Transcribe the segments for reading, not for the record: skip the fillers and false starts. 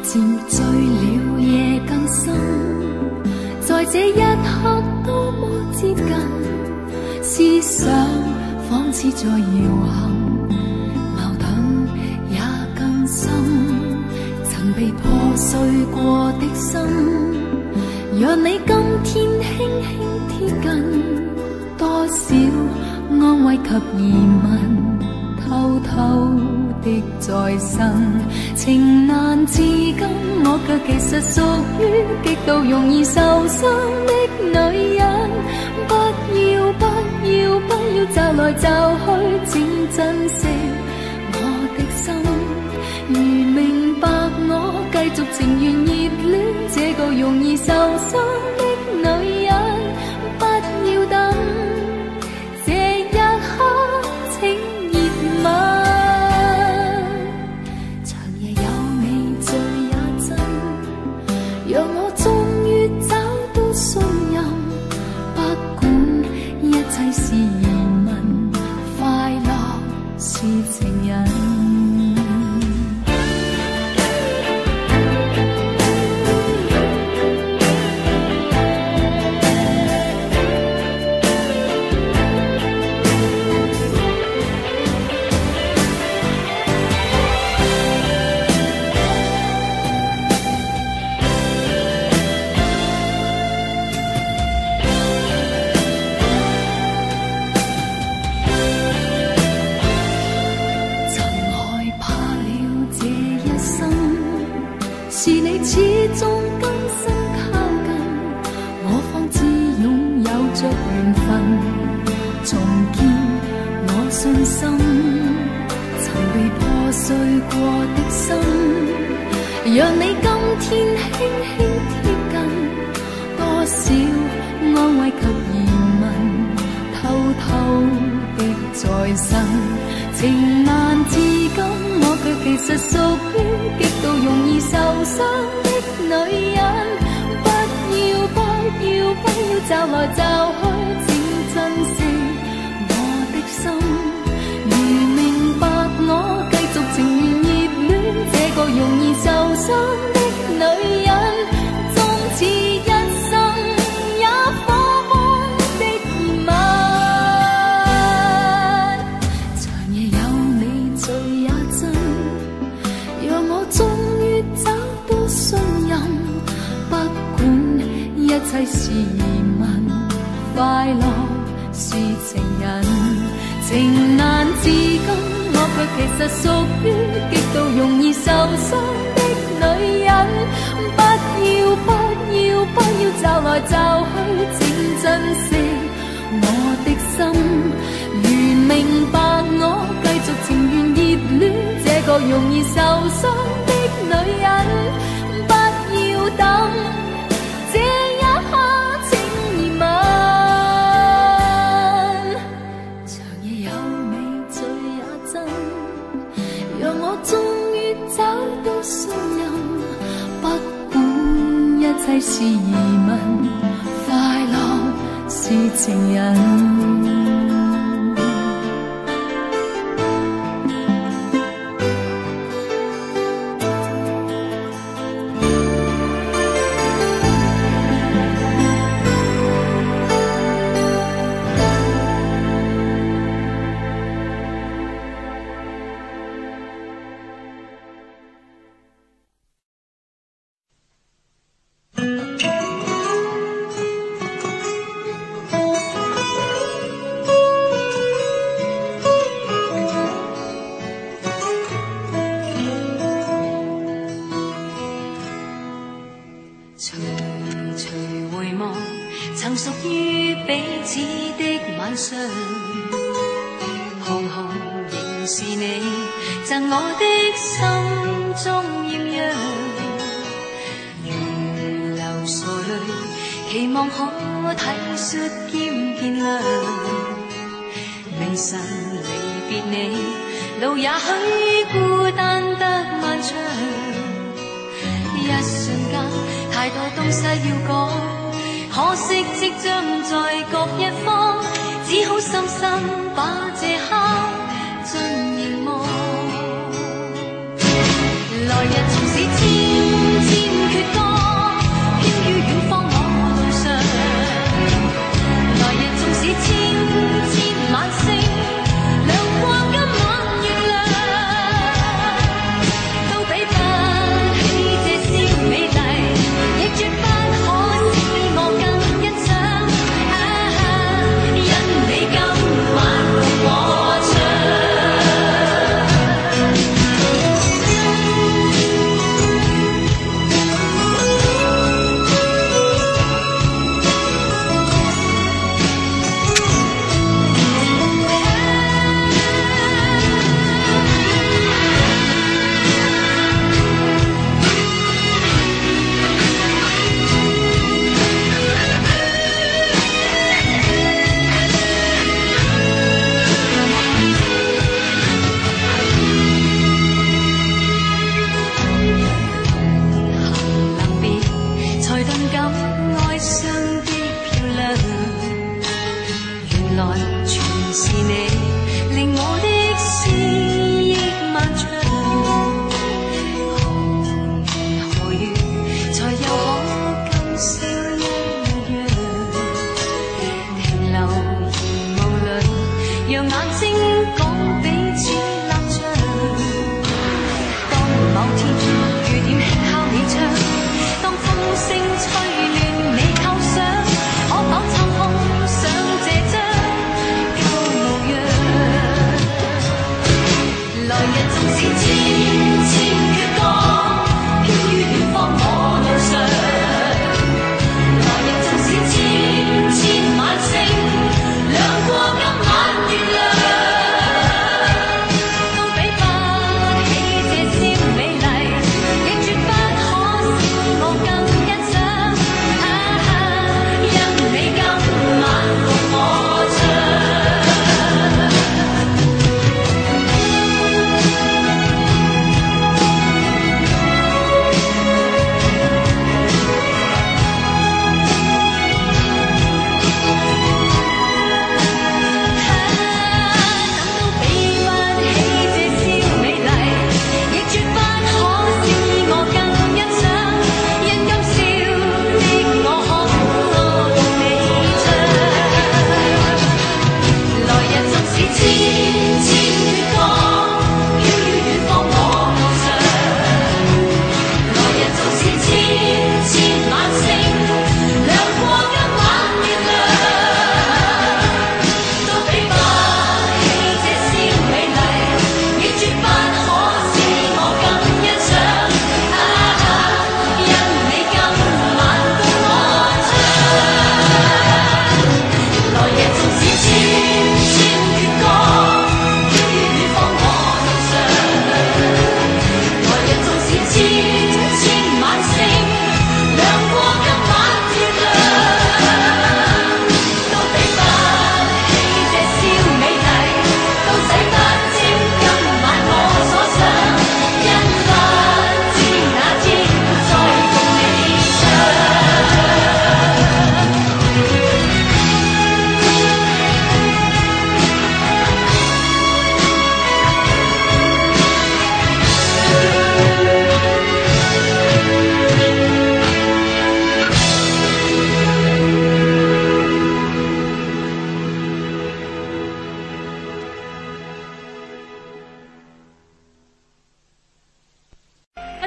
漸醉了夜更深，在這一刻多麼接近，思想仿似在搖撼，矛盾也更深。曾被破碎過的心，讓你今天輕輕貼近，多少安慰及疑問，偷偷的在生。情難至今，我卻其實屬於極度容易受傷的女人。不要不要不要驟來驟去，請珍惜我的心。如明白我繼續情願熱戀這個容易受傷的女人，不要等，這一刻請熱吻。長夜有你醉也真，讓我終於找到信任，不管一切是疑問，快樂是情人。曾害怕了這一生，是你始終甘心靠近，我方知擁有着緣分，重建我信心。曾被破碎過的心，讓你今天輕輕貼近，多少安慰及疑問，偷偷的在生。情難至今，我卻其實屬於極度容易受傷的女人。不要不要不要驟來驟去，請珍惜我的心。如明白我繼續情願熱戀這個容易受傷的女人，終此一生也火般的熱吻。長夜有你醉也真，讓我終於找到信任，不管一切是疑問，快樂是情人。情難至今，我卻其實屬於極度容易受傷的女人。不要不要不要驟來驟去，請珍惜我的心。如明白我繼續情願熱戀這個容易受傷的女人，不要等，這一刻請熱吻。長夜有你醉也真，讓我終於找到信任，不管一切是疑問，快樂是情人。徐徐回望，曾屬於彼此的晚上，紅紅仍是你贈我的心中豔陽，如流傻淚，期望可體恤兼見諒。明晨離別你，路也許孤單得漫長。一瞬間，太多東西要講，可惜即將在各一方，只好深深把這刻盡凝望。來日縱使千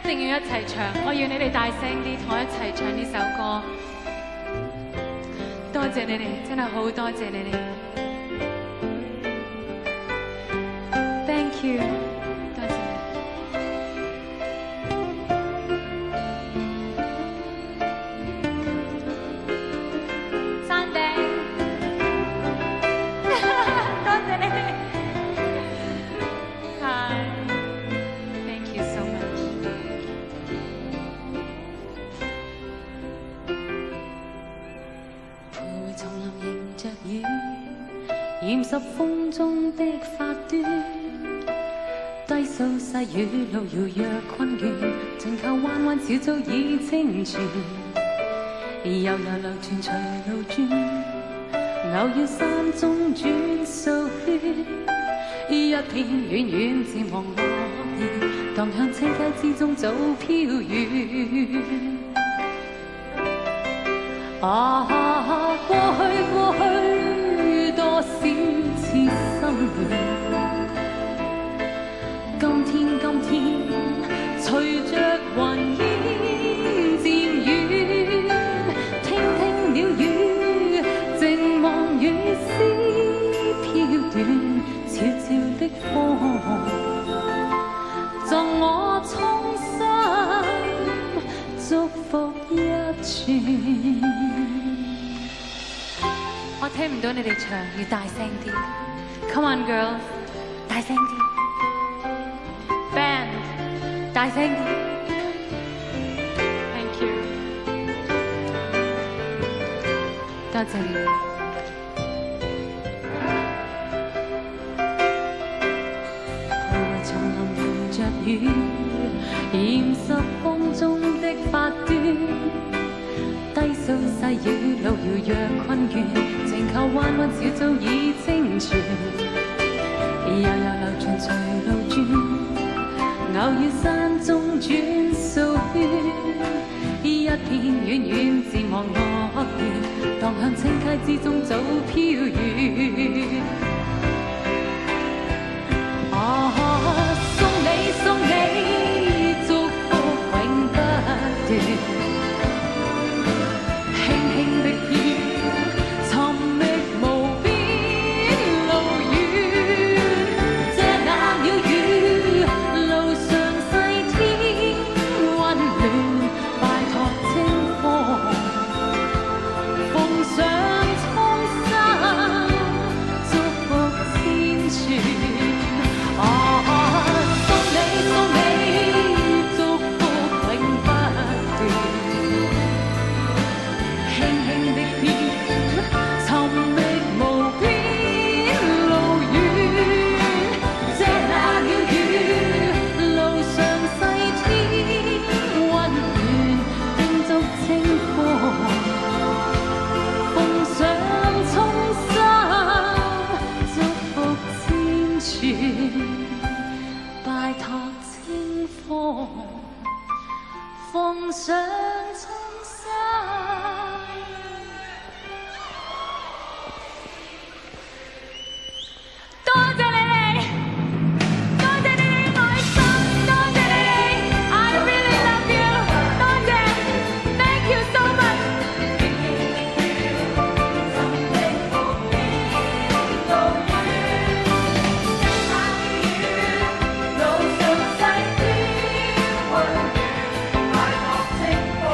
定要一齊唱，我要你哋大聲啲，同我一齊唱呢首歌。多謝你哋，真係好多謝你哋。Thank you，多謝。山頂，多謝你哋。Hi，thank you so much。徘徊叢林迎着雨，染濕風中的髮端。低訴細雨，路遙若困倦，靜靠彎彎小草倚清泉。悠悠流泉隨路轉，偶遇山中轉數圈。一片遠遠漸黃落葉，蕩向清溪之中早飄遠。啊，過去過去多少次心亂，今天今天隨着雲煙漸遠，聽聽鳥語，靜望雨絲飄斷，悄悄的風，贈我衷心祝福一串。我聽唔到你哋唱，要大聲啲。Come on girls，大聲啲。Band，大聲啲。Thank you，多謝你哋。徘徊叢林迎着雨，染濕風中的髮端。低訴細雨，路遙若困倦，靜靠彎彎小草倚清泉。悠悠流泉隨路轉，偶遇山中轉數圈。一片遠遠漸黃落葉，蕩向清溪之中早飄遠。啊，送你送你，祝福永不斷。輕輕的飄，尋覓無邊路遠。借那鳥語，路上細添溫暖，拜託清風，奉上衷心祝福千串。啊，送你送你，祝福永不斷。輕輕的飄，尋覓無邊路遠。借那鳥語，路上細添溫暖，叮囑清風，奉上衷心祝福千串，拜託清風，奉上衷心。多謝你哋，多謝你哋愛心，多謝你哋，I really love you，多謝，Thank you so much。路上細添溫暖，拜託清風，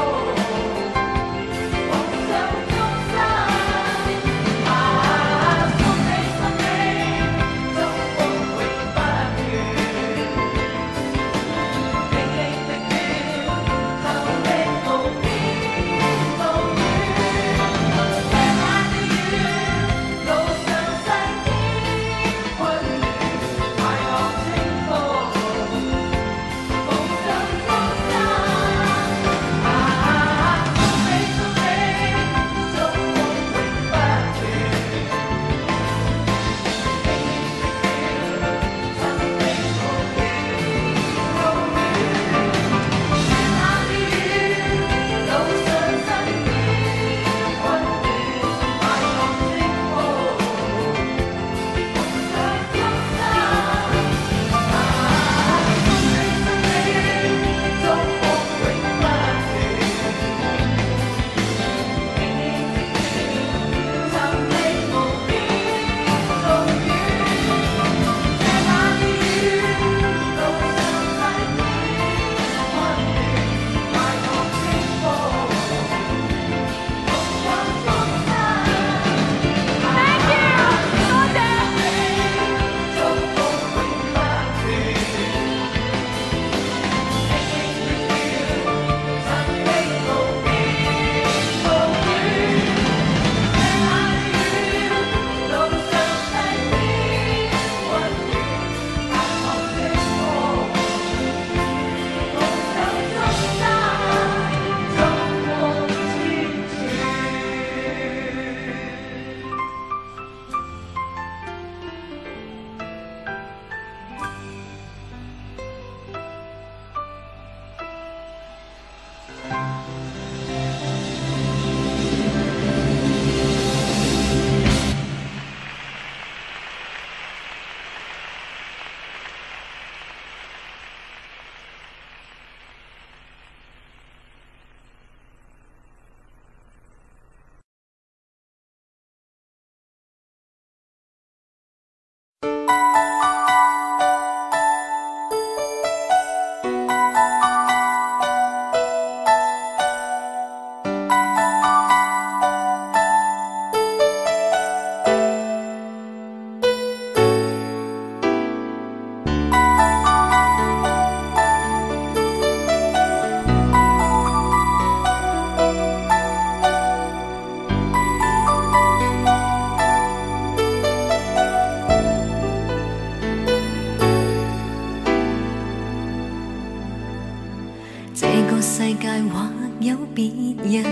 這個世界或有別人，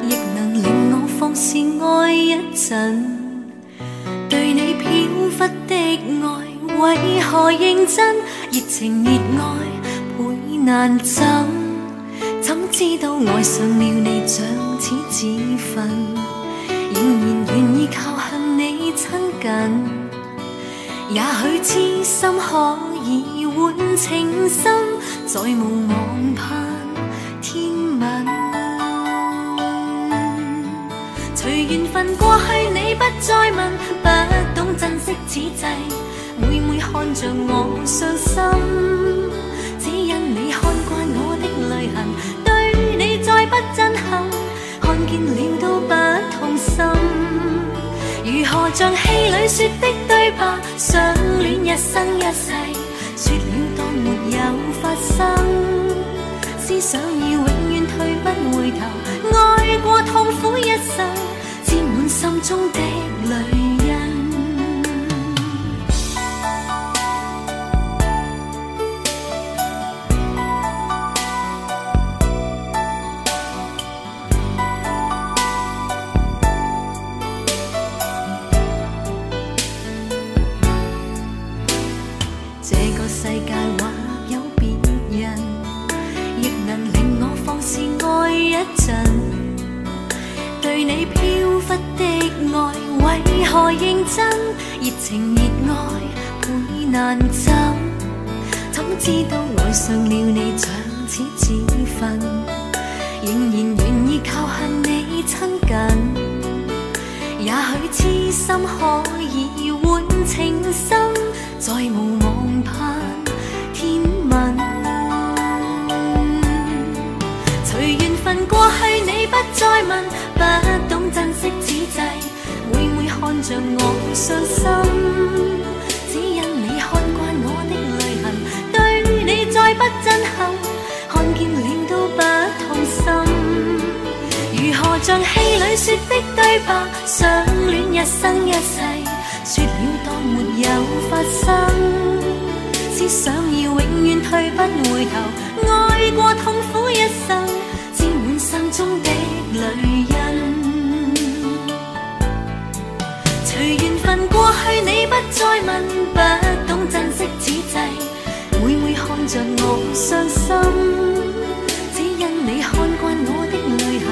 亦能令我放肆愛一陣。對你飄忽的愛，為何認真？熱情熱愛倍難枕，怎知道愛上了你像似自焚，仍然願意靠向你親近。也許痴心可以換情深，再無望盼天吻。隨緣分過去，你不再問，不懂珍惜此際，每每看着我傷心，只因你看慣我的淚痕，對你再不震撼，看見了都不痛心。如何像戲裏說的對白，相戀一生一世，說了當沒有發生。思想已永遠退不回頭，愛過痛苦一生，沾滿心中的淚印。這個世界或有別人，亦能令我放肆愛一陣。對你飄忽的愛，為何認真？熱情熱愛倍難枕，怎知道愛上了你像似自焚，仍然願意靠向你親近。也許痴心可以換情深，再無望盼天吻。隨緣分過去，你不再問，不懂珍惜此際，每每看着我傷心，只因你看慣我的淚痕，對你再不震撼，看見了都不痛心。如何像戲裏說的對白，相戀一生一世，說了當沒有發生。思想已永遠退不回頭，愛過痛苦一生，沾滿心中的淚印。隨緣分過去，你不再問，不懂珍惜此際，每每看着我傷心，只因你看慣我的淚痕，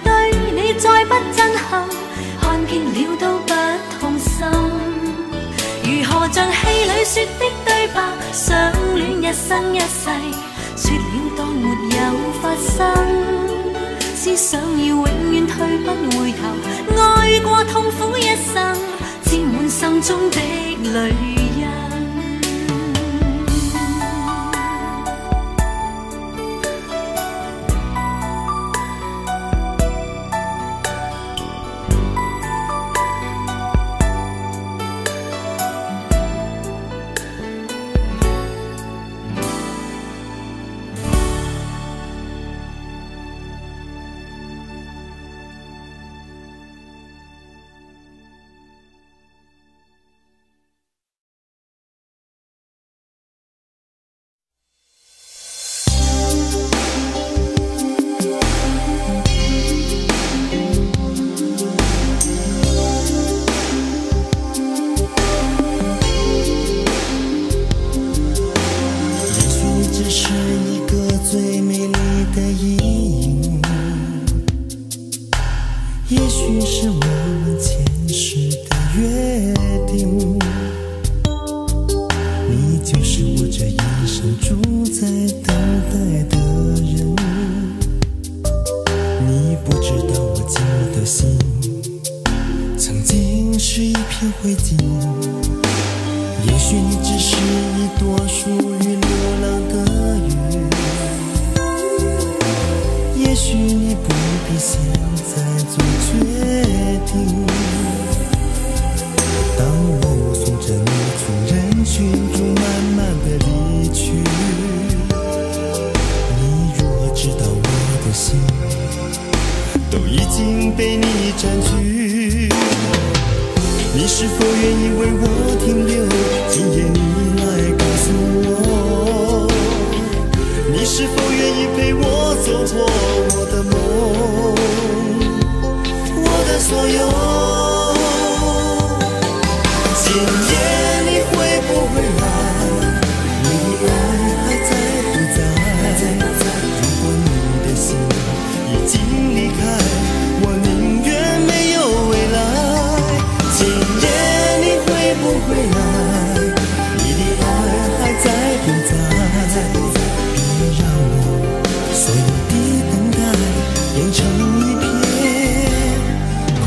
對你再不震撼，看見了都不痛心。如何像戲裏說的對白，相戀一生一世，說了當沒有發生。思想要永遠退不回頭，愛過痛苦一生，沾滿心中的淚印。你是否愿意陪過我的夢，我的所有。今夜你會不會來？你的愛還在不在？如果你的心已經離開，我寧願沒有未來。今夜你會不會來？你的愛還在不在？別讓我所有的等待變成一片空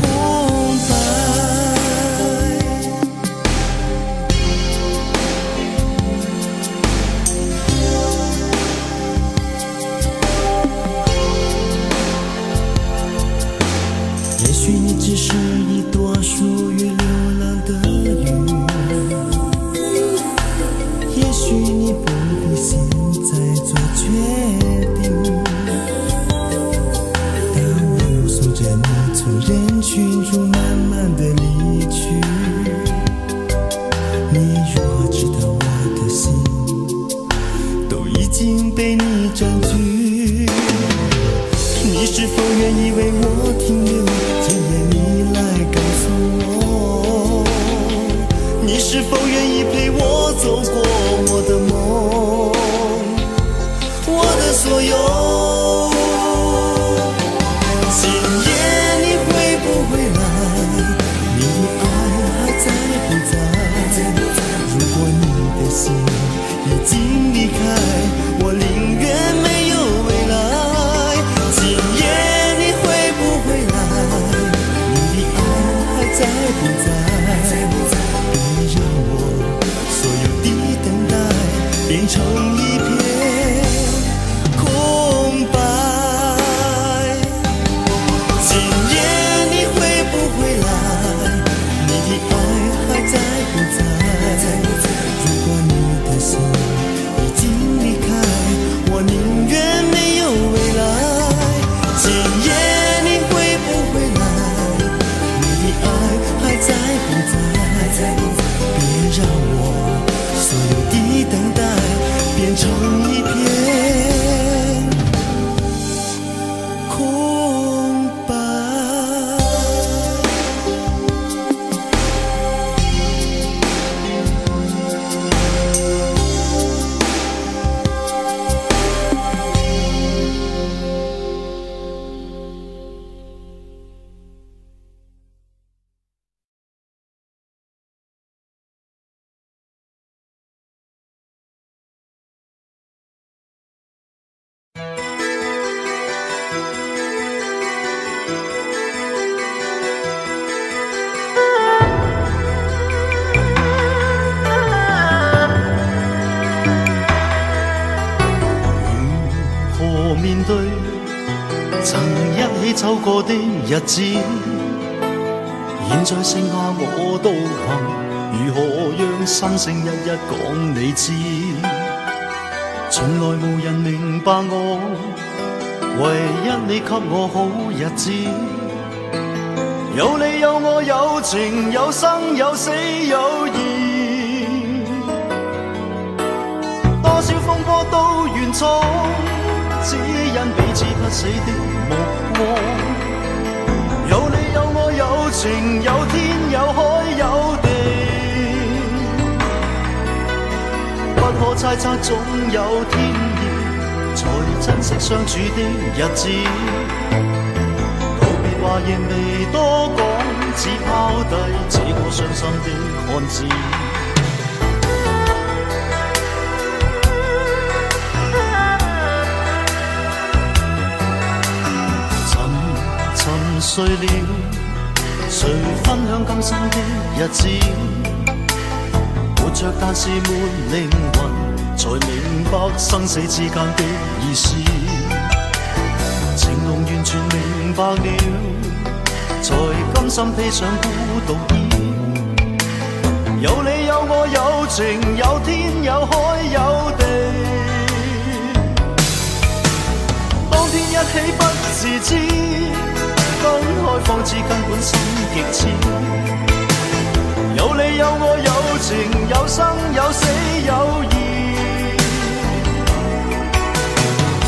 白。也許你只是一朵屬於流浪的雲，也許你不必現在做決定。當我目送著你從人群中慢慢的離去，你如何知道我的心都已經被你佔據？你是否願意為我停留？今夜你來告訴我，你是否願意陪我走過我的夢，我的所有？今夜你會不會來？你的愛還在不在？如果你的心已經離開，我寧願沒有未來。今夜你會不會來？你的愛還在不在？別讓我所有的等待變成一片空白。今夜你會不會來？你的愛還在不在？如果你的心已經離開，我寧願沒有未來。今夜你會不會來？你的愛還在不在？別讓我所有的等待變成一片空白。如何面對曾一起走過的日子？現在剩下我獨行，如何讓心聲一一講你知？從來無人明白我，唯一你給我好日子。有你有我有情有生有死有義，多少風波都願闖，只因彼此不死的目光。有你有我有情有天有海有地，不可猜測總有天意，才珍惜相處的日子。道別話仍未多講，只拋低這個傷心的漢子。沉沉睡了，誰分享今生的日子？活着但是沒靈魂，才明白生死之間的意思。情濃完全明白了，才甘心披上孤獨衣。有你有我有情有天有海有地，當天一起不自知，分開方知根本心極痴。有你有我有情有生有死有義，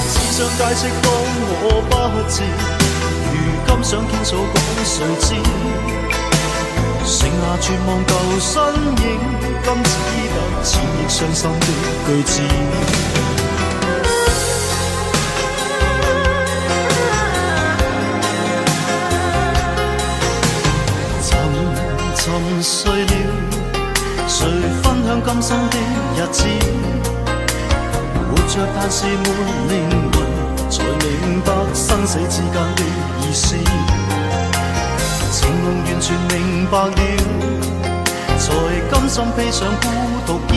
自信想解釋當我不智，如今想傾訴講誰知？剩下絕望舊身影，今只得千億傷心的句子。沉沉睡了，誰分享今生的日子？活着但是沒靈魂，才明白生死之間的意思。情濃完全明白了，才甘心披上孤獨衣。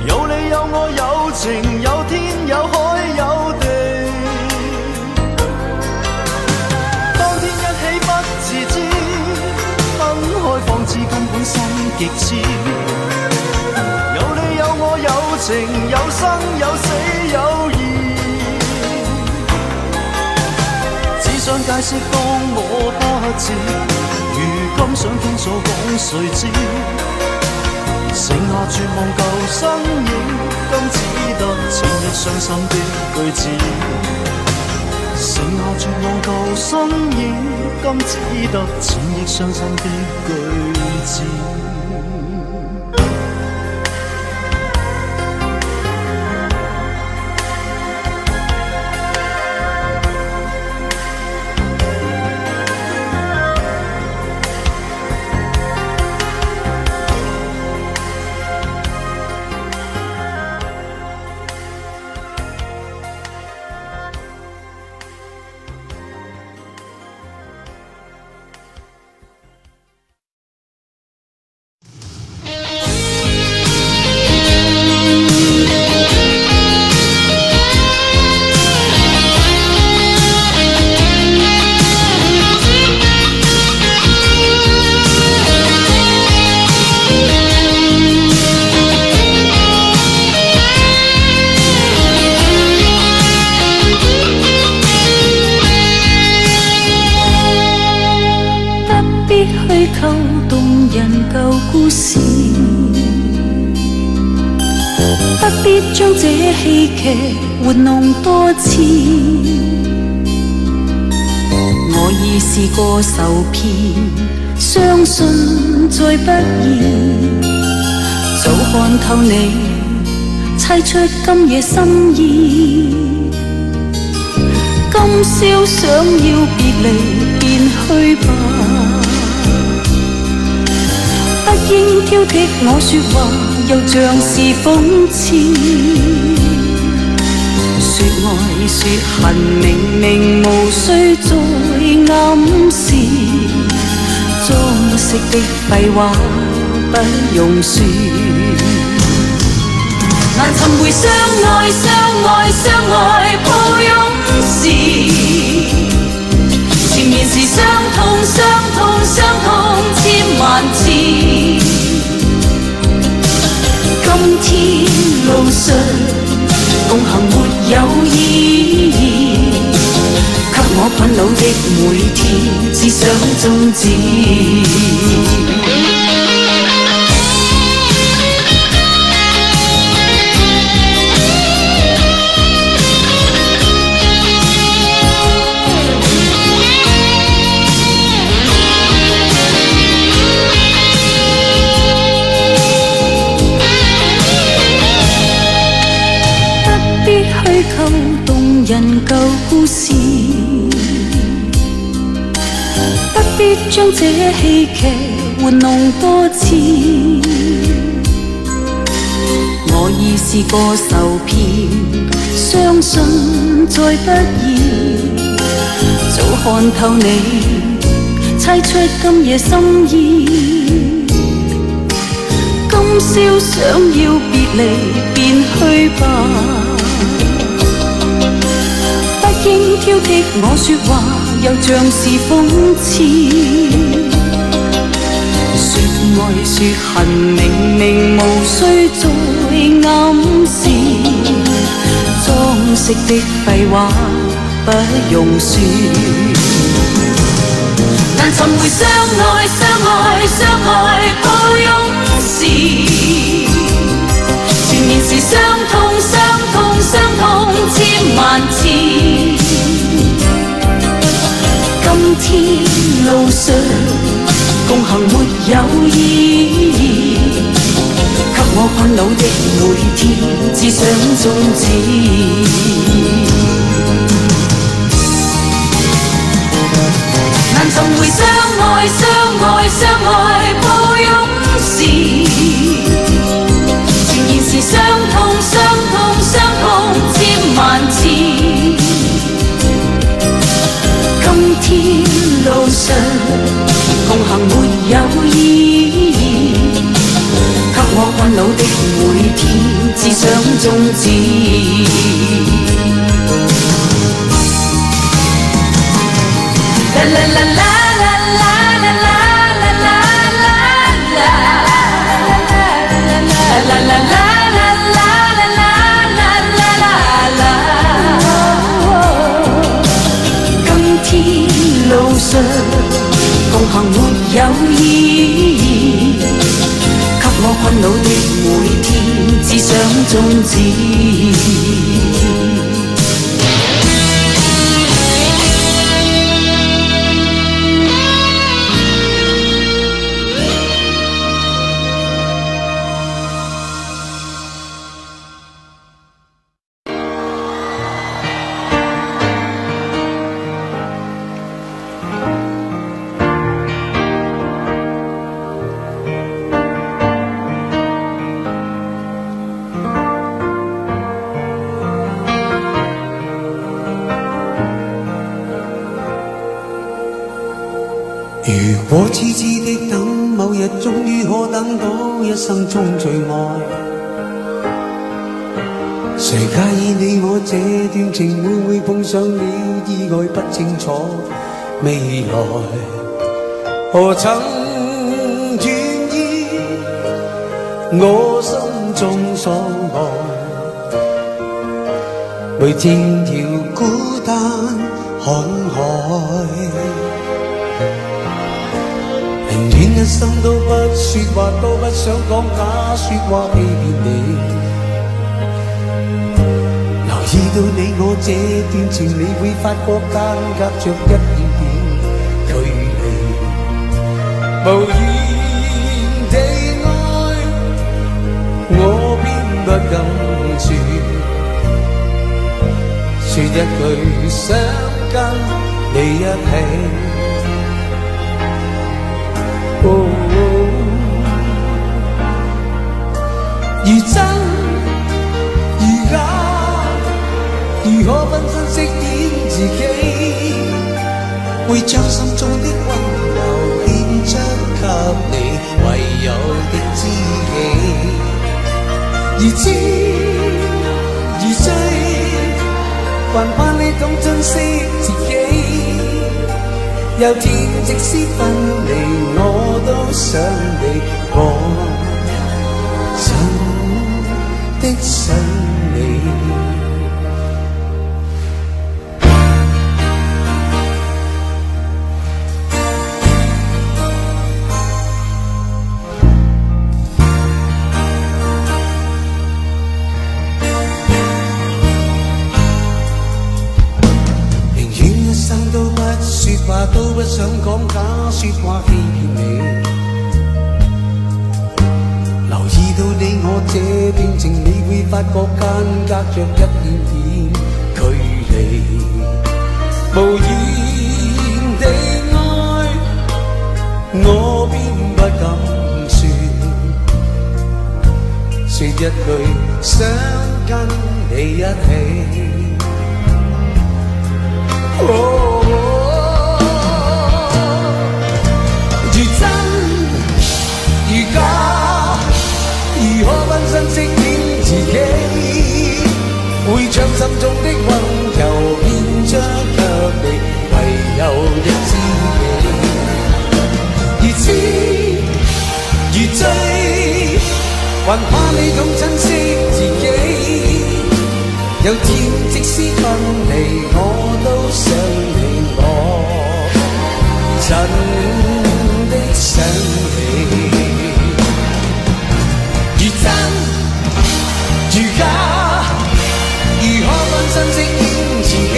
有你有我有情有天有海有地，當天一起不自知，分開方知根本心極痴。有你有我有情有生有死有義，只想解釋當我不智，如今想傾訴講誰知？剩下絕望舊身影，今只得千億傷心的句子。剩下絕望舊身影，今只得千億傷心的句子。我已試過受騙，相信再不易。早看透你，猜出今夜心意。今宵想要別離，便去吧。不應挑剔我說話，又像是諷刺。說愛說恨，明明無需再暗示，裝飾的廢話不用說。難尋回相愛相愛相愛抱擁時，纏綿時傷痛傷痛傷痛千萬次。今天路上共行沒有意義，給我困擾的每天，只想終止。動人舊故事，不必將這戲劇玩弄多次。我已試過受騙，相信再不易。早看透你，猜出今夜心意。今宵想要別離，便去吧。不應挑剔我說話，又像是諷刺。說愛說恨，明明無需再暗示，裝飾的廢話不用說。難尋回相愛相愛相愛抱擁時，纏綿時傷痛傷痛傷痛千困惱的每天，只想終止。難重回相愛、相愛、相愛抱擁時，仍然是傷痛、傷痛、傷痛千萬次。今天路上共行沒有意義，給我困惱的每天，只想終止。啦啦啦啦啦啦啦啦啦啦啦，啦啦啦啦啦啦啦啦啦。今天路上共行沒有意義，給我困惱的每天，只想終止。如果痴痴的等，某日終於可等到一生中最愛，誰介意你我這段情會唔會碰上了意外？不清楚未來，何曾願意我心中所愛，每天要孤單看海。寧願一生都不說話，都不想講假說話欺騙你。留意到你我這段情，你會發覺間隔着一點點距離。無言地愛，我偏不敢說，說一句想跟你一起。哦，如真如假，如可分身飾演自己，會將心中的溫柔獻出給你，唯有的知己。如痴如醉，還盼你懂珍惜自己。有天即使分離，我都想你，我真的想你。寧願一生都不說話，都不想講假說話欺騙你。留意到你我這段情，你會發覺間隔着一點點距離。無言地愛，我偏不敢說，說一句想跟你一起。哦，如真如假，如可分身飾演自己，會將心中的溫柔獻出給你，唯有的知己。如痴如醉，還怕你懂珍惜自己。有天即使分離，我都想你，我真的想你。如真如假，如可分身飾演自己，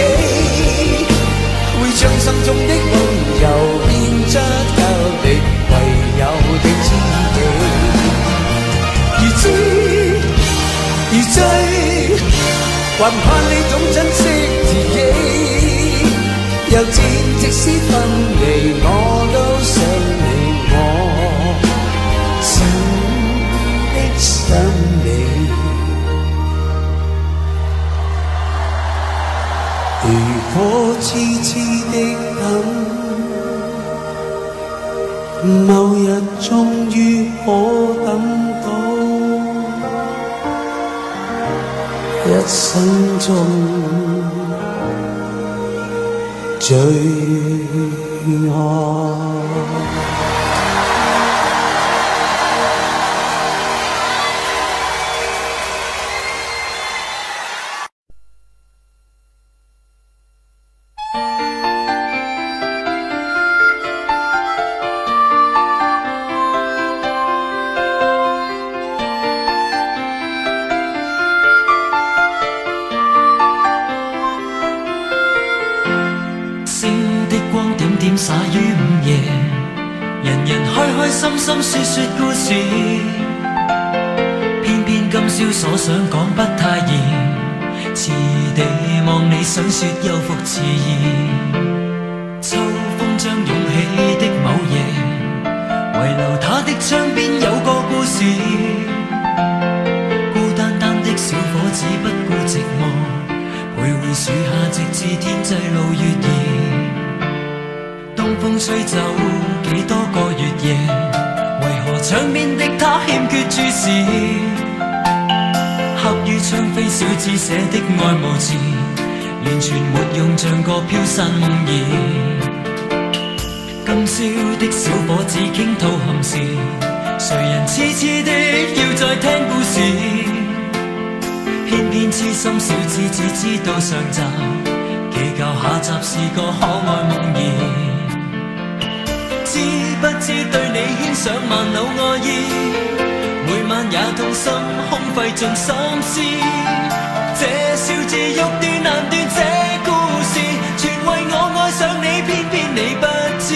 會將心中的溫柔獻出給你，唯有的知己。如痴還盼你總珍惜自己。猶自即使分離，我都想你，我真的想你。如果痴痴的等，某日終於可等到，一生中最愛。星的光點點灑於午夜，人人開開心心說說故事，偏偏今宵所想講不太易，遲地望你想說又復遲疑。秋風將湧起的某夜，遺留他的窗邊有個故事，孤單單的小伙子不顧寂寞，徘徊樹下直至天際露月兒。東風吹走幾多個月夜，為何窗邊的他欠缺注視？刻於窗扉小子寫的愛慕詞，完全沒用，像個飄散夢兒。今宵的小伙子傾吐憾事，誰人痴痴的要再聽故事？偏偏痴心小子只知道上集，祈求下集是個可愛夢兒。知不知對你牽上萬縷愛意，每晚也痛心，空費盡心思。這笑字欲斷難斷，這故事全為我愛上你，偏偏你不知。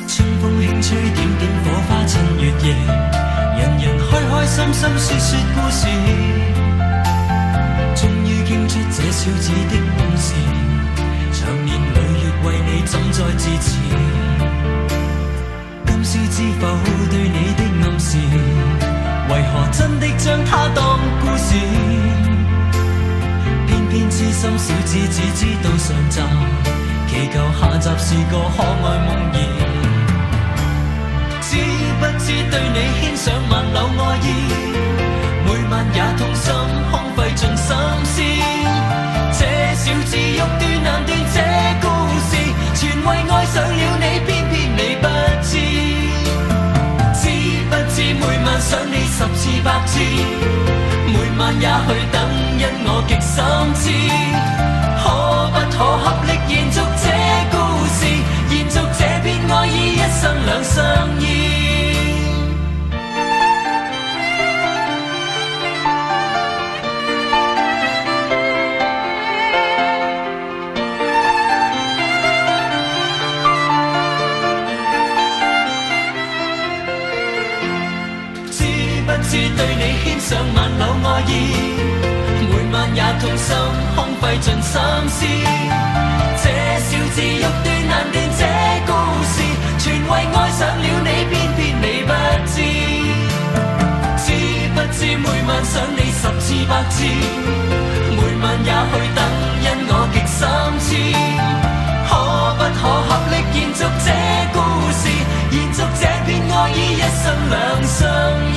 春風輕吹，點點火花襯月夜，人人開開心心說說故事。終於傾出這小子的往事，長年累月為你怎再自持？今宵知否對你的暗示，為何真的將它當故事？偏偏痴心小子只知道上集，祈求下集是個可愛夢兒。知不知對你牽上萬縷愛意，每晚也痛心，空費盡心思。這小子欲斷難斷，這故事全為愛上了你，偏偏你不知。知不知每晚想你十次百次，每晚也去等，因我極心痴。可不可合力延續這故事，延續這片愛意，一生兩相依。知不知對你牽上萬縷愛意，每晚也痛心，空費盡心思。這小子欲斷難斷，這故事全為愛上了你，偏偏你不知。知不知每晚想你十次百次，每晚也去等，因我極心痴。可不可合力延續這故事，延續這片愛意，一生兩相依。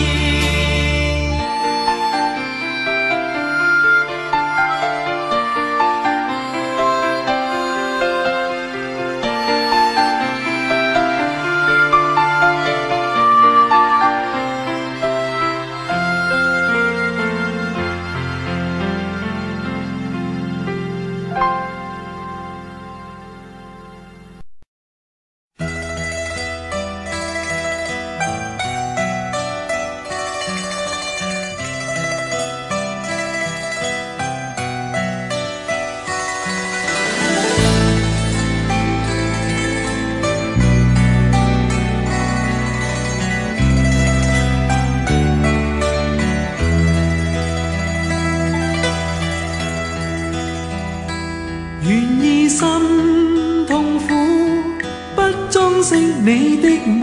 你的夢，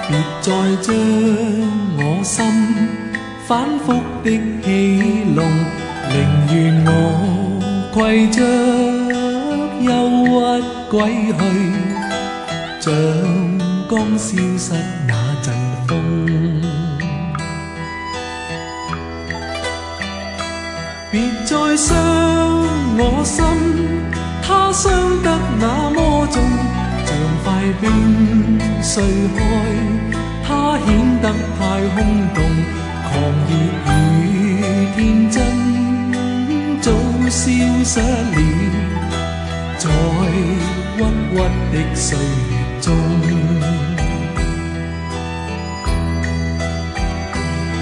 別再將我心反覆的戲弄，寧願我攜着憂鬱歸去，像剛消失那陣風。別再傷我心，它傷得那麼重，像塊冰碎開，它顯得太空洞，狂熱與天真早消失了，在鬱鬱的歲月中。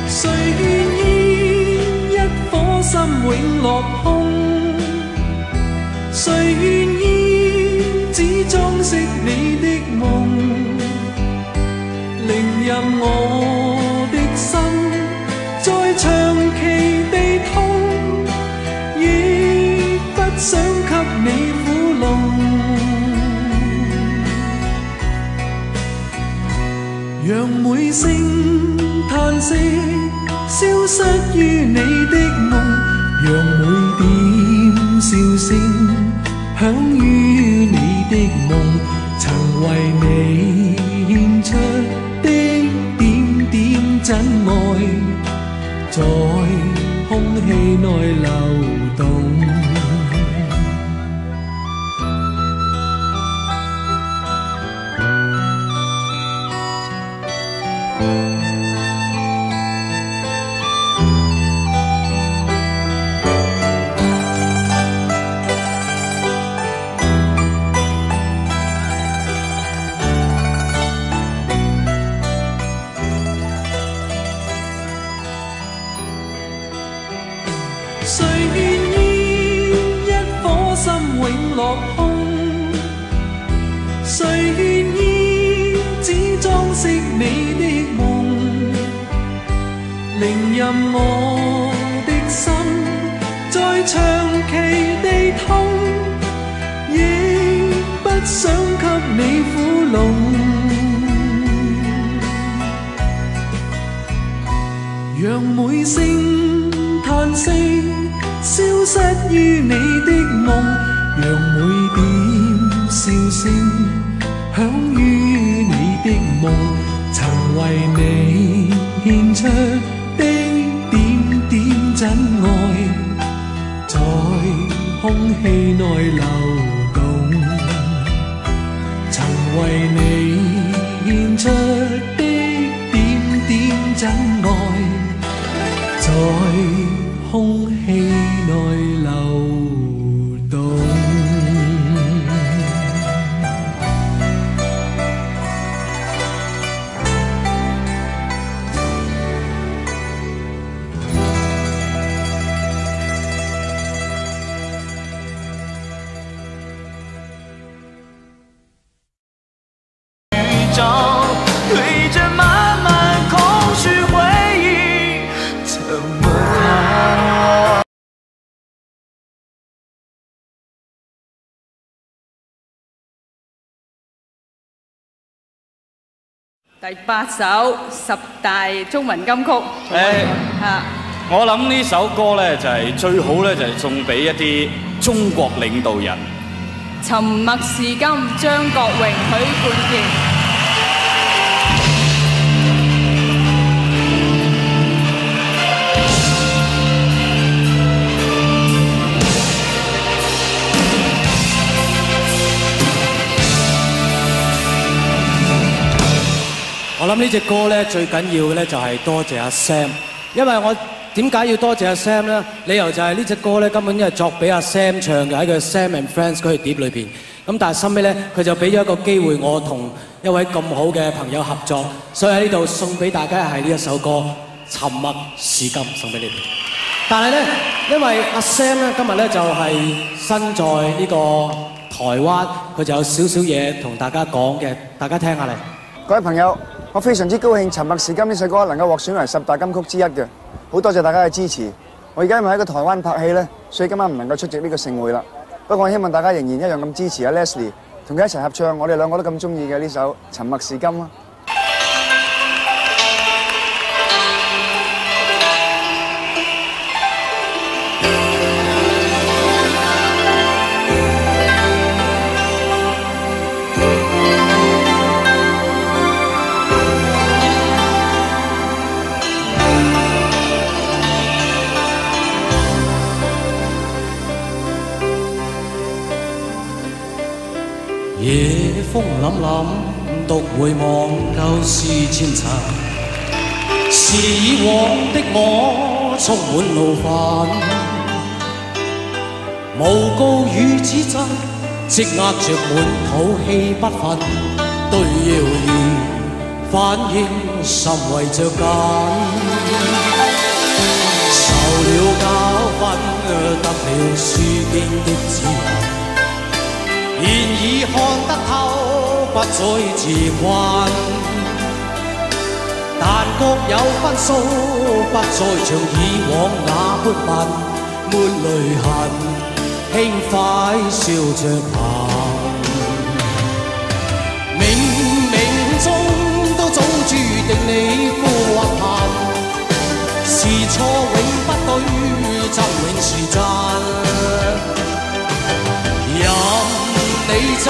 誰願意一顆心永落空？誰願意只裝飾你的夢？寧任我的心再長期地痛，亦不想給你苦弄。讓每聲嘆息消失於你的夢，讓每點笑聲響於你的夢，曾為你獻出的點點真愛，在空氣內流動。誰願意一顆心永落空？誰願意只裝飾你的夢？寧任我的心再長期地痛，亦不想給你苦弄。讓每聲嘆息消失於你的夢，讓每點笑聲響於你的夢，曾為你獻出的點點真愛，在空氣內流動。曾為你獻出的點點真愛，在空氣內流動。找，對着滿滿空虛回憶，怎麼逃？第八首十大中文金曲。啊，我諗呢首歌咧就係最好咧，就係送俾一啲中國領導人。沉默是金，張國榮、許冠傑。我諗呢隻歌咧最緊要嘅咧就係多謝阿 Sam，因為我點解要多謝阿 Sam 咧？理由就係呢隻歌咧根本係作俾阿 Sam 唱嘅，喺佢 Sam and Friends 嗰個碟裏邊。咁但係收尾咧，佢就俾咗一個機會我同一位咁好嘅朋友合作，所以喺呢度送俾大家係呢一首歌《沉默是金》送俾你哋。但係咧，因為阿 Sam 咧今日咧就係身在呢個台灣，佢就有少少嘢同大家講嘅，大家聽下嚟。各位朋友，我非常之高興《沉默是金》呢首歌能夠獲選為十大金曲之一嘅，好多謝大家嘅支持。我而家因為喺個台灣拍戲咧，所以今晚唔能夠出席呢個盛會啦。不過我希望大家仍然一樣咁支持阿 Leslie，同佢一齊合唱，我哋兩個都咁中意嘅呢首《沉默是金》啊！夜風凜凜，獨回望舊事前塵，是以往的我充滿怒憤，誣告與指責積壓着滿肚氣不憤，對謠言反應甚為着緊，受了教訓，得了書經的指引。現已看得透，不再自困。但各有分數，不再像以往那般笨，沒淚痕，輕快笑着行。冥冥中都早注定你富或貧，是錯永不對，真永是真。任你怎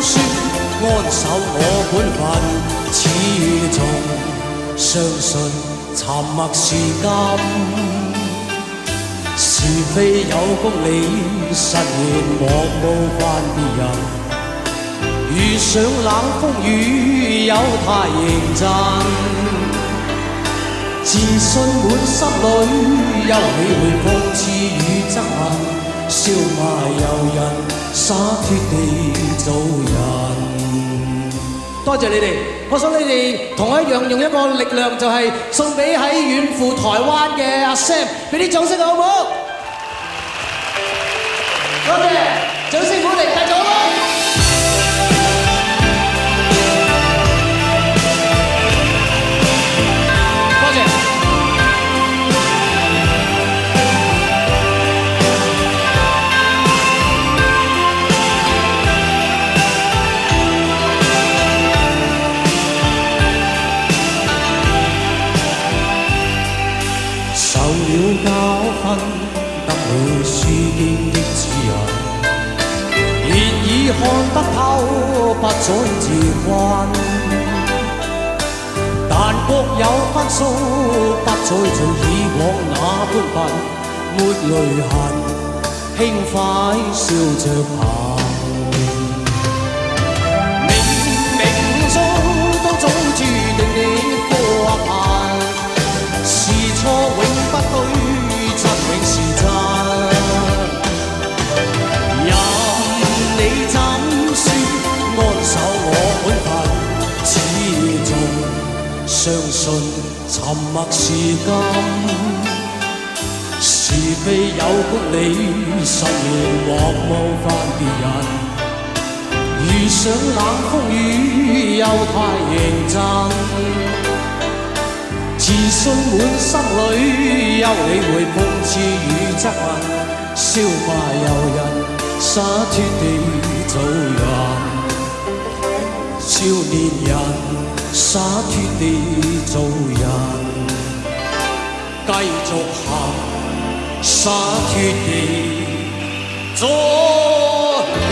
說，安守我本分，始終相信沉默是金。是非有公理，實現莫冒犯別人。遇上冷風雨，休太認真。自信滿心裏，休理會諷刺與質問，笑罵由人，灑脫地做人。多謝你哋，我想你哋同我一樣用一個力量，就係送俾喺遠赴台灣嘅阿 Sam，俾啲掌聲好唔好？多謝，掌聲鼓勵，繼續啦！多謝。受了教訓，得了書經的指引，現已看得透，不再自困。但各有分數，不再像以往那般笨，沒淚痕，輕快笑着行。冥冥中都早注定你富或貧。是錯永不對，真永是真。任你怎說，安守我本分，始終相信沉默是金。是非有公理，實現莫冒犯別人。遇上冷風雨，休太認真。自信滿心裏，休理會諷刺與質問，笑罵由人，灑脫地做人。少年人，灑脫地做人，繼續行，灑脫地做人。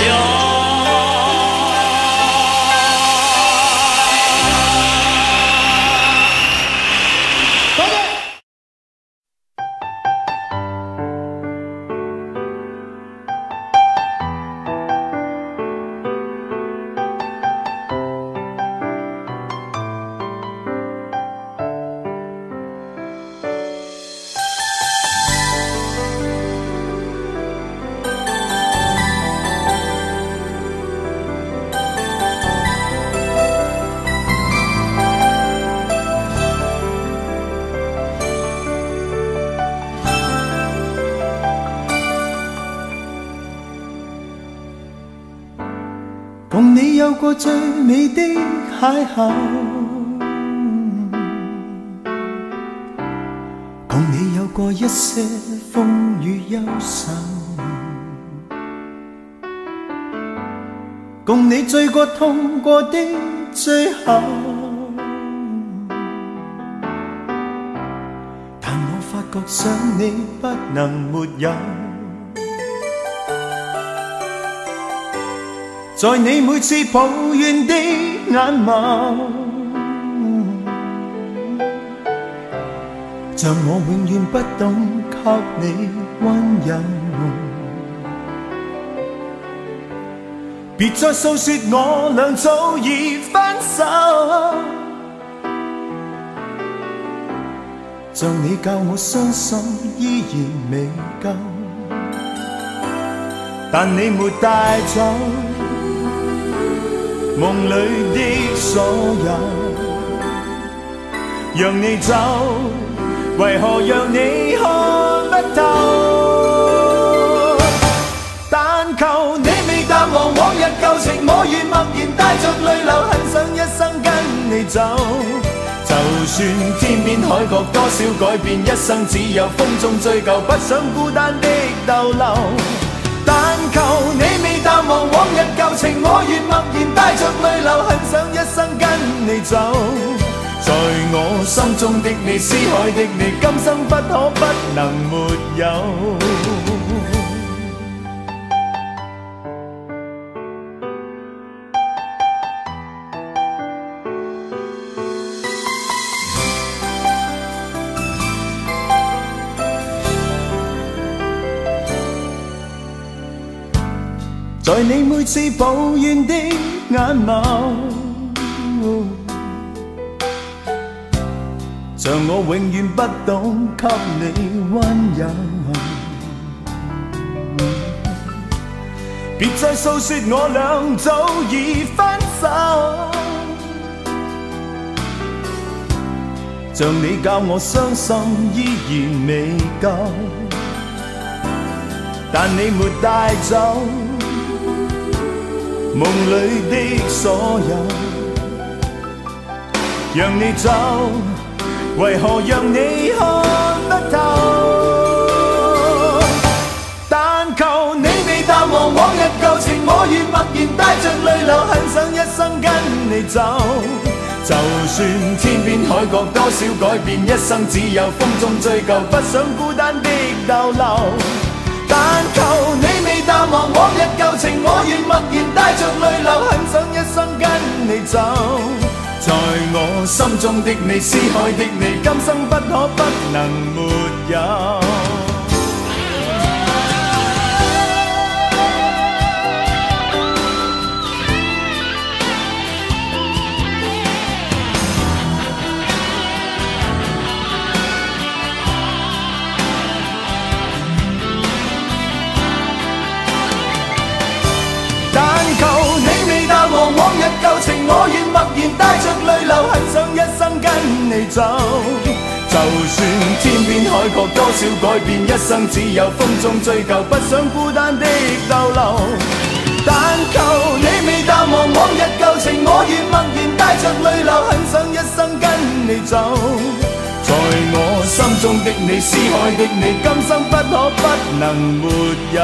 共你有過最美的邂逅，共你有過一些風雨憂愁，共你醉過痛過的最後。但我發覺想你不能沒有，在你每次抱怨的眼眸，像我永遠不懂給你溫柔。別再訴說我倆早已分手，像你教我傷心依然未夠，但你沒帶走夢裏的所有，讓你走，為何讓你看不透？但求你未淡忘往日舊情，我願默然帶着淚流，很想一生跟你走。就算天邊海角多少改變，一生只有風中追究，不想孤單的逗留。但求你未淡忘往日舊情，我願默然帶着淚流，很想一生跟你走。在我心中的你，思海的你，今生不可不能沒有。在你每次抱怨的眼眸，像我永遠不懂給你溫柔。別再訴說我倆早已分手，像你教我傷心依然未夠，但你沒帶走夢裏的所有，讓你走，為何讓你看不透？但求你未淡忘往日舊情，我願默然帶着淚流，很想一生跟你走。就算天邊海角多少改變，一生只有風中追究，不想孤單的逗留。但求你未淡忘往日舊情，我願默然帶着淚流，很想一生跟你走。在我心中的你，思海的你，今生不可不能沒有。往日舊情，我願默然帶着淚流，很想一生跟你走。就算天邊海角多少改變，一生只有風中追究，不想孤單的逗留。但求你未淡忘往日舊情，我願默然帶着淚流，很想一生跟你走。在我心中的你，思海的你，今生不可不能沒有。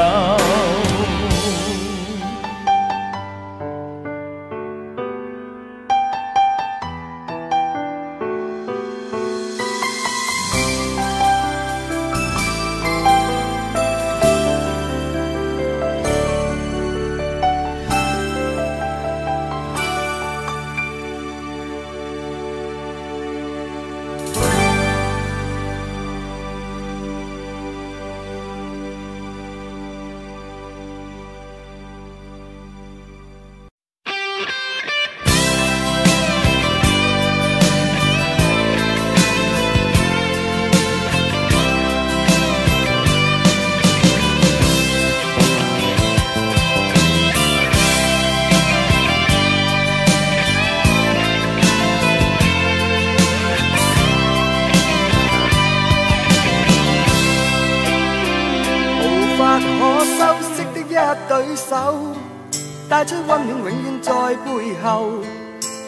帶出溫暖，永遠在背後。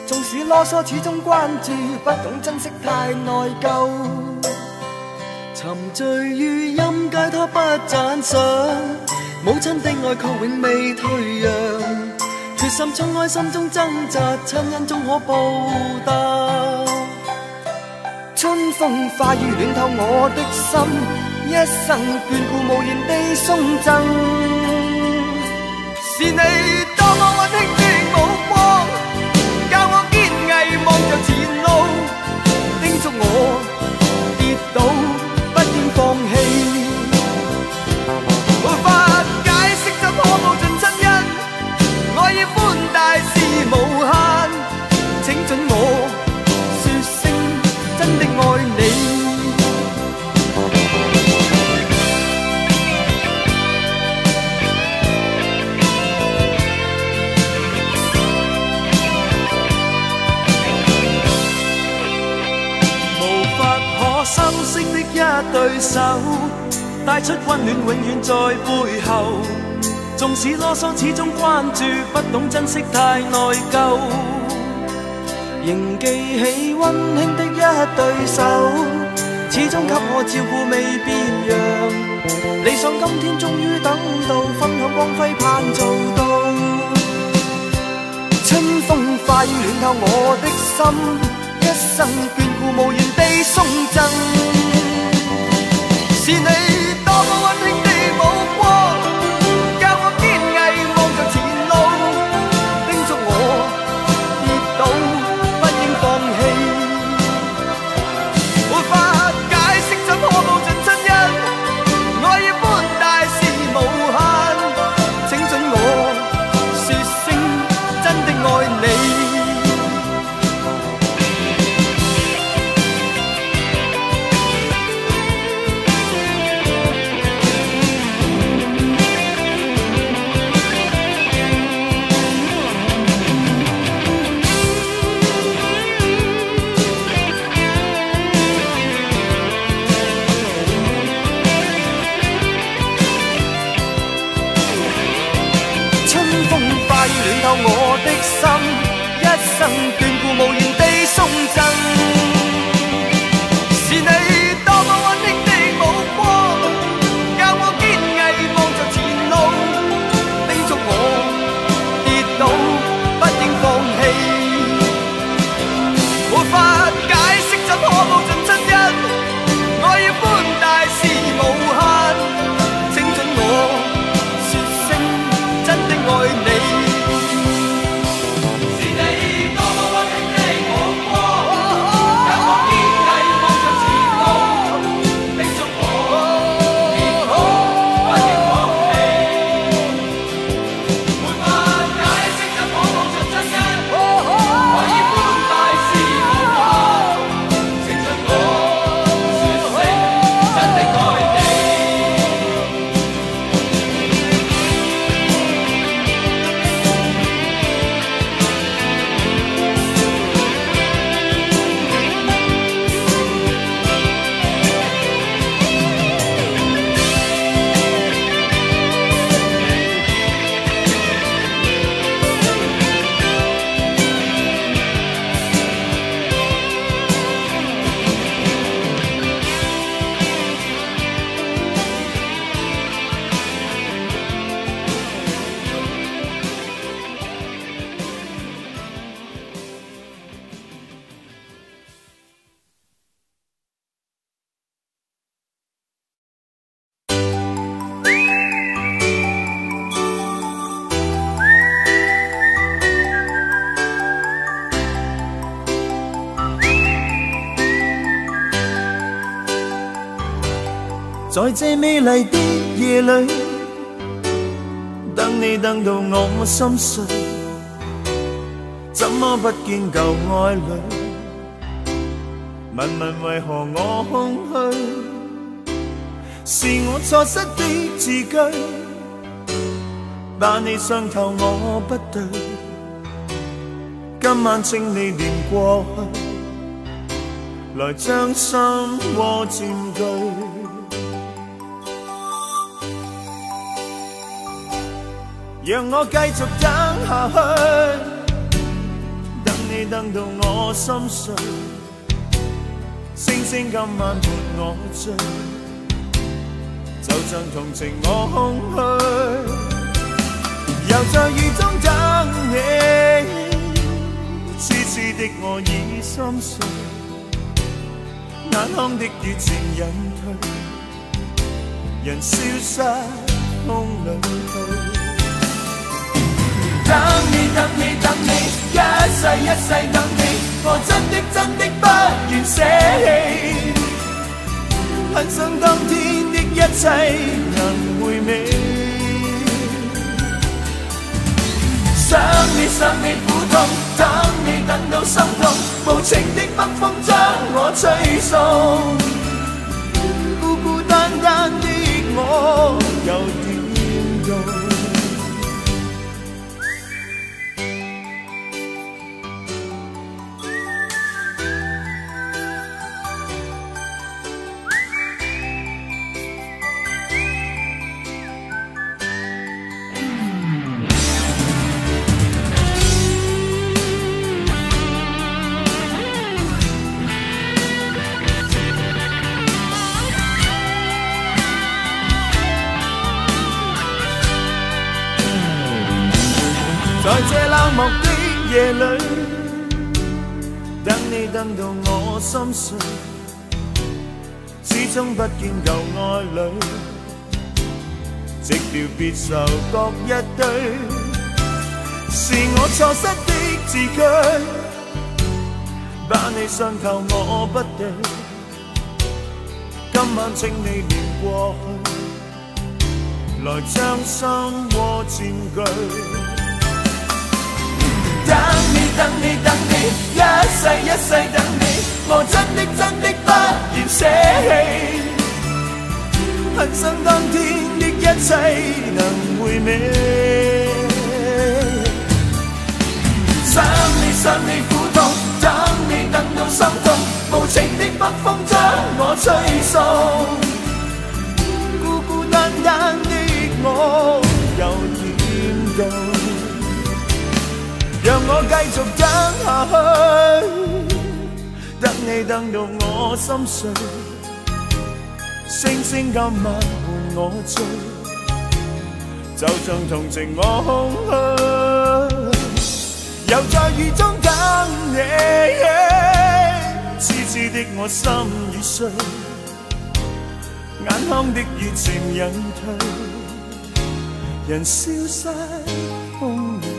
縱使囉嗦，始終關注，不懂珍惜太內疚。沉醉於音階，他不讚賞，母親的愛卻永未退讓。決心衝開心中掙扎，親恩終可報答。春風化雨暖透我的心，一生眷顧無言地送贈。是你多麼溫馨的目光，教我堅毅望着前路，叮囑我跌倒不應放棄。沒法解釋怎可報盡親恩，愛意寬大是無限，請准我說聲真的愛你。無法可修飾的一對手，帶出溫暖，永遠在背後。縱使囉嗦，始終關注，不懂珍惜太內疚。仍記起溫馨的一對手，始終給我照顧未變樣。理想今天終於等到，分享光輝盼做到。春風化雨暖透我的心，一生眷顧無言地送贈。是你多麼溫馨的目光，教我堅毅望着前路，叮囑我跌倒不應放棄。沒法解釋怎可報盡親恩，愛意寬大是無限，請准我說聲真的愛你。春風化雨暖透我的心，一生眷顧無言地送贈。是你多麼溫馨的目光，教我堅毅望着前路，叮囑我跌倒不應放棄。沒法解釋怎可報盡親恩，愛意寬大是無限，請准我說聲真的愛你。是你多麼溫馨的目光，教我堅毅望着前路，叮囑我跌倒不應放棄。沒法解釋怎可報盡親恩，愛意寬大是無限，請准我說聲真的愛你。在這美麗的夜裏，等你等到我心碎，怎麼不見舊愛侶？問問為何我空虛？是我錯失的字句，把你傷透我不對。今晚請你念過去，來將心窩佔據。讓我繼續等下去，等你等到我心碎，星星今晚伴我醉，就像同情我空虛，又在雨中等。你，痴痴的我已心碎，眼眶的雨漸隱退，人消失風裏去。等你等你等你，一世一世等你，我真的真的不願捨棄，很想當天的一切能回味。想你想你苦痛，等你等到心痛，無情的北風將我吹送，孤孤單單的我又點用？在這冷漠的夜裏，等你等到我心碎，始終不見舊愛侶，直掉別愁各一堆，是我錯失的字句，把你傷透我不對，今晚請你念過去，來將心窩佔據。等你等你等你，一世一世等你，我真的真的不願捨棄，很想當天的一切能回味。想你想你苦痛，等你等到心痛，無情的北風將我吹送，孤孤單單的我又點到？讓我繼續等下去，等你等到我心碎，星星今晚伴我醉，就像同情我空虛，又在雨中等你，痴痴的我心已碎，眼眶的雨漸隱退，人消失風裏去。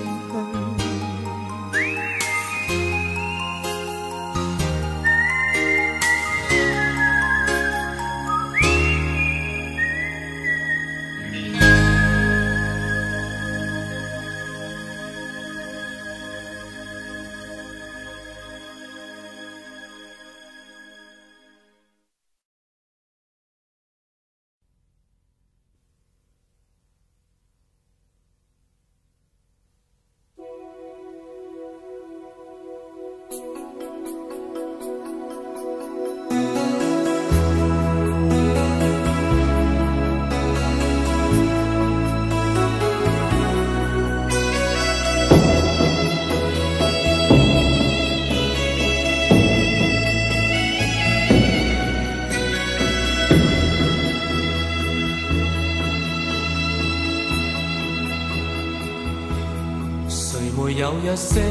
有一些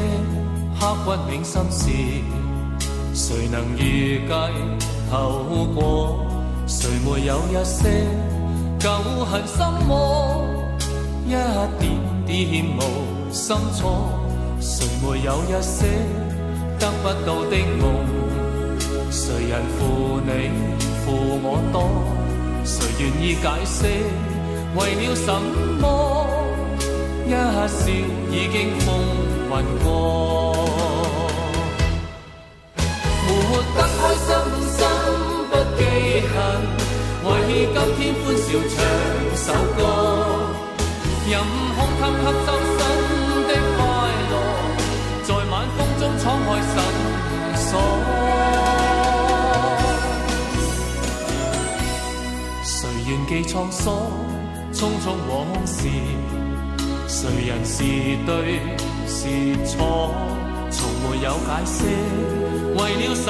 刻骨銘心事，誰能預計後果？誰沒有一些舊恨心魔？一點點無心錯，誰沒有一些得不到的夢？誰人負你負我多？誰願意解釋為了什麼？一笑已經風雲過，活得開心心不記恨，為今天歡笑唱首歌，任空吸吸周身的快樂，在晚風中敞開心鎖。誰願記滄桑，匆匆往事？誰人是對是錯，從沒有解釋，為了什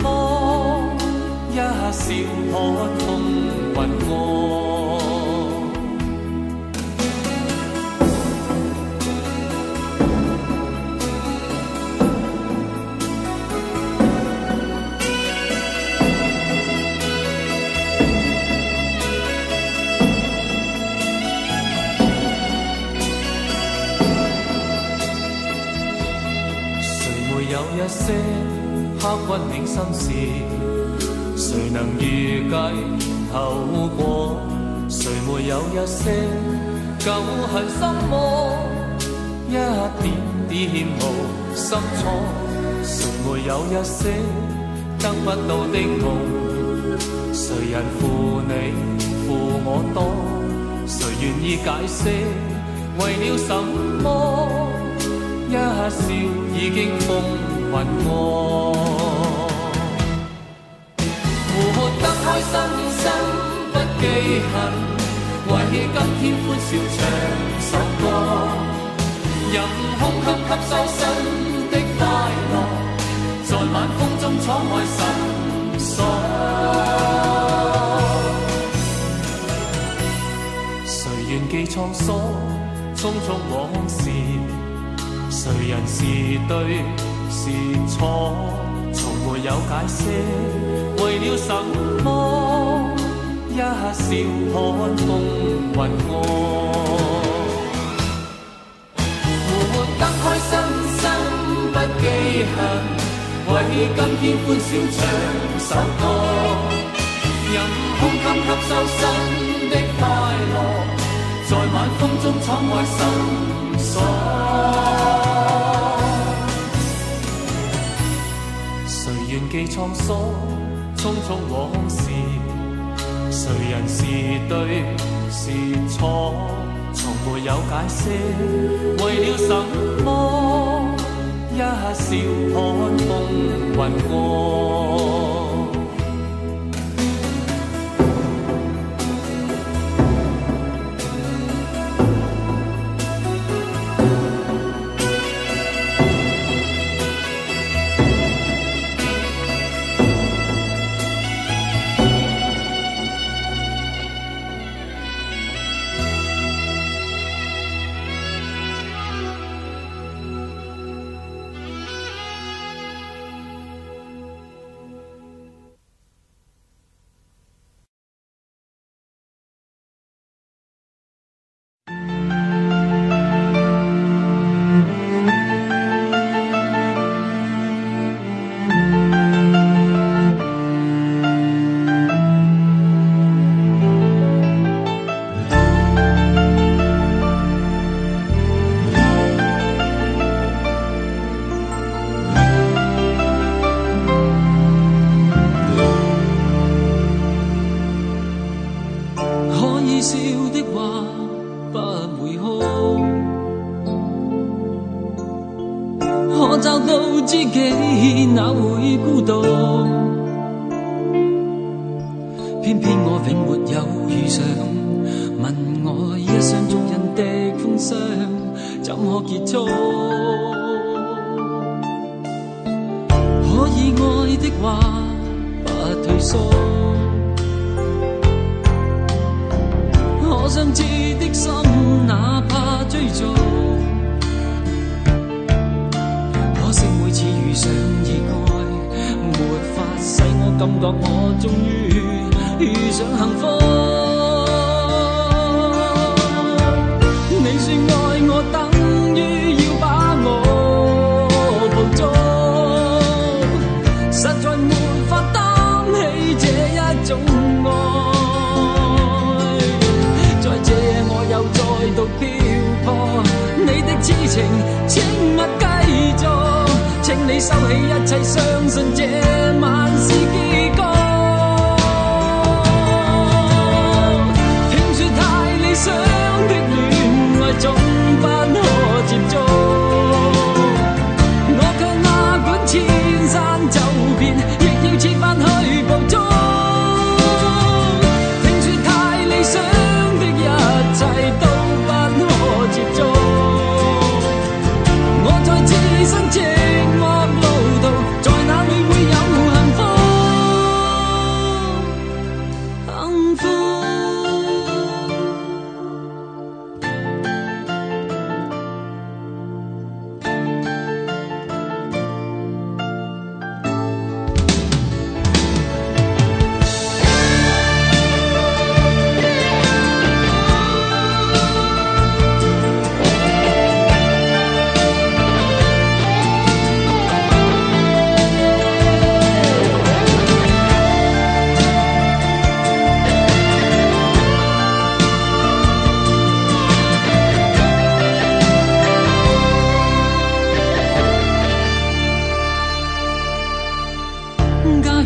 麼？一笑可風雲過。刻骨銘心事，誰能預計後果？誰沒有一些舊恨心魔？一點點無心錯，誰沒有一些得不到的夢？誰人負你負我多？誰願意解釋為了什麼？一笑已經風雲過，活得開心心不記恨，為今天歡笑唱首歌，任胸襟吸收新的快樂，在晚風中敞開心鎖。誰願記滄桑，匆匆往事？誰人是對是錯，從沒有解釋，為了什麼？一笑看風雲過，活得開心心不記恨，為今天歡笑唱首歌，任胸襟吸收新的快樂，在晚風中敞開心鎖。誰願記滄桑，匆匆往事？誰人是對是錯，從沒有解釋，為了什麼？一笑看風雲過。可以笑的話不會哭，可找到知己哪會孤獨？偏偏我永沒有遇上，問我一雙足印的風霜怎可結束？可以愛的話不退縮。可相知的心，哪怕追逐，可惜每次遇上意外，沒法使我感覺我終於遇上幸福。你說愛我等於要把我捕捉，實在沒法擔起這一種愛。在這夜我又再度漂泊，你的痴情請勿繼續，請你收起一切，相信這晚是結局。聽說太理想的戀愛總不可接觸，我卻哪管千山走遍，亦要設法去捕捉。聽說太理想的一切都不可接觸，我在置身寂寞路途，在哪裏會有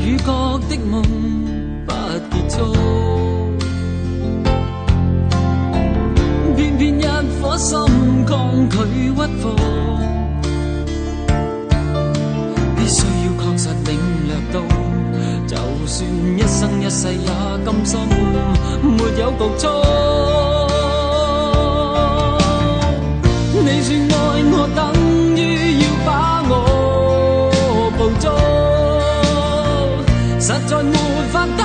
與角的夢不結束。偏偏一顆心抗拒屈服，必須要確實領略到，就算一生一世也甘心，沒有局促。你說愛我等於要把我捕捉，實在沒法擔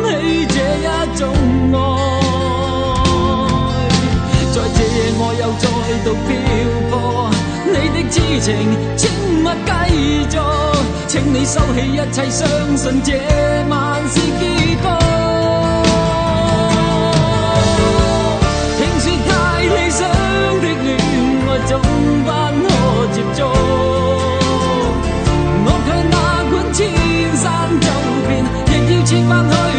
起這一種愛。在這夜我又再度漂泊，你的痴情請勿繼續，請你收起一切，相信這晚是結局。聽說太理想的戀愛總不可接觸，我卻哪管千山走遍，亦要設法去。